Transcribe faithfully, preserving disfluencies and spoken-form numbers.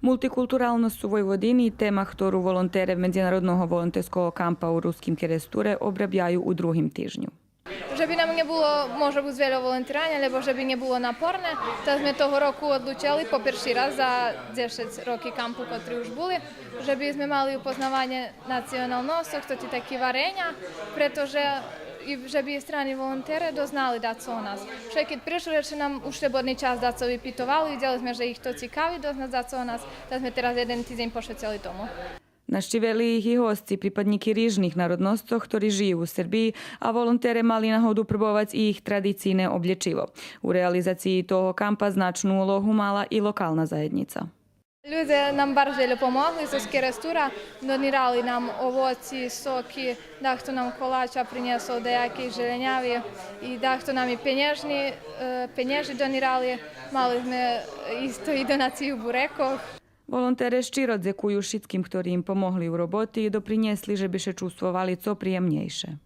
Мултикултуралносц у Войводини тема хтору волонтере Медзинародного волонтерского кампа у Руским Керестуре обрабяю у другим тижню. Же би нам нє було, може буц, вельо волонтираня, лєбо же би нє було напорне, та зме того року одлучели по перши раз за дзешец роки кампу котри уж були, же би зме мали упознаванє националносцох, тоти таки вареня, прето же и же би страни волонтере дознали дацо о нас. Вше кед пришли, же нам уж шлєбодни час дацо випитовали, видзели зме же их то цикави дознати дацо о нас, та зме тераз єден тидзень пошвецели тому. Нащивели их и госци, припаднїки рижних народносцох, хтори жию у Сербиї, а волонтере мали нагоду пробовац и их традицийне облєчиво. У реализациї того кампа значну улогу мала и локална заєднїца. Людзе нам барз вельо помогли зоз Керестура, донирали нам овоци, соки, дахто нам колача принєсол, даяки желєняви и дахто нам и пенєжни, е, пенєжи донирали. Мали зме исто и донацию бурекох. Волонтере щиро дзекую шицким хтори им помогли у роботи и допринєсли же би ше чувствовали цо приємнєйше.